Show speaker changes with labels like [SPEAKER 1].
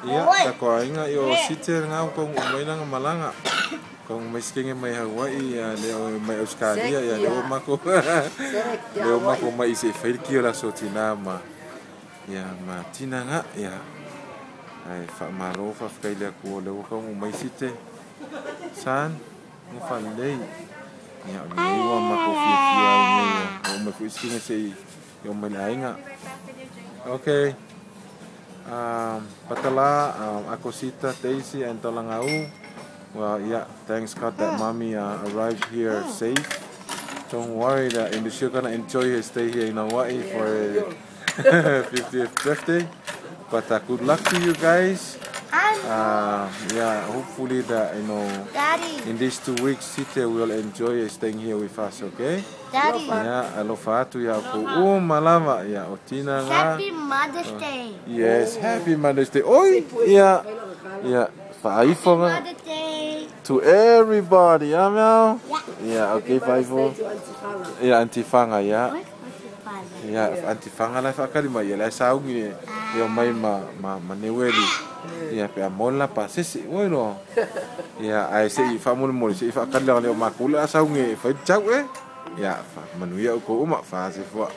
[SPEAKER 1] Ia, tatou aiga i o site lena ua taunuu mai lana malaga. Taunuu mai sikenge mai Hawaii ia le o mai Australia ia le o matou le o matou mai se i fai le kio o le aso tina ma ia ma tinaga ia. Ae faamalo faafetai i le Atua o lea ua taunuu mai site. San, ua faalelei. Ia, o lenei ua matou fiafia ai nei ua oo mai foi sikenge se i oo mai i le aiga. Okay. Patala, Akosita, Daisy, and Talangau. Well, yeah, thanks God that mommy arrived here safe. Don't worry that she's gonna enjoy her stay here in Hawaii for her 50th birthday. But good luck to you guys. Yeah, hopefully that, you know,
[SPEAKER 2] Daddy.
[SPEAKER 1] in these 2 weeks, Site will enjoy staying here with us, okay?
[SPEAKER 2] Daddy.
[SPEAKER 1] Yeah, alofa atu ia ko malava ia o tina nga.
[SPEAKER 2] Happy Mother's Day.
[SPEAKER 1] Yes, happy Mother's Day. Oi, yeah. Yeah, fa'aifo nga.
[SPEAKER 2] Mother's Day.
[SPEAKER 1] To everybody, yeah, meow?
[SPEAKER 2] Yeah.
[SPEAKER 1] Yeah, okay, fa'aifo. Yeah, Auntie Fanga, yeah.
[SPEAKER 2] What's Auntie Fanga?
[SPEAKER 1] Yeah, Auntie Fanga la fa'akali mai ia la e saugi le o mai ma ma ma Neueli. Ia pe a mola pa sese oi lo. Ia ai se i fa'amolemole se i fa'akali le o makou le a saugi e fai tau e. Ia fa manuia o kou uma fa se fua.